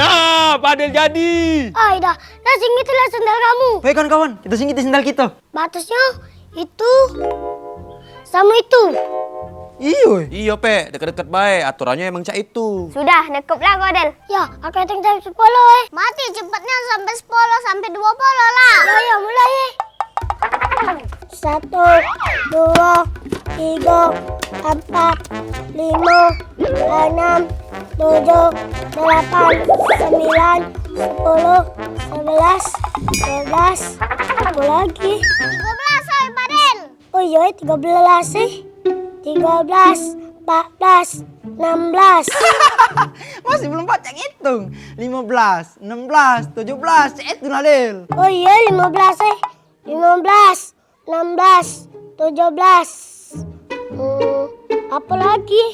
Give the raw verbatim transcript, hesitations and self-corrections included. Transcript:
Nah, padel jadi. Ai dah, dah singkit lah sendal kamu. Baik kawan-kawan, kita singkit sendal kita. Batasnya itu sama itu. Iyo. Iyo, Pek. Deket-deket bae. Aturannyo emang cak itu. Sudah, nekep lah kau, Del. Ya, aku hitung sampe sepuluh, eh. Mati cepetnya sampe sepuluh, sampe duo puluh lah. Ya, ya, mulai, eh. Satu, duo, tigo, empat, limo, enam, tujuh, delapan, sembilan, sepuluh, sebelas, dua belas, apo lagi? Tigo belas, oi, Padel. Oh iyo, tigo belas, eh. Tigo belas, empat belas, enam belas. Masih belum pacak ngitung. Limo belas, enam belas, tujuh belas, cak itu, Nadil. Oh iyo, limo belas, eh. Limo belas, enam belas, tujuh belas. Hmm, apo lagi?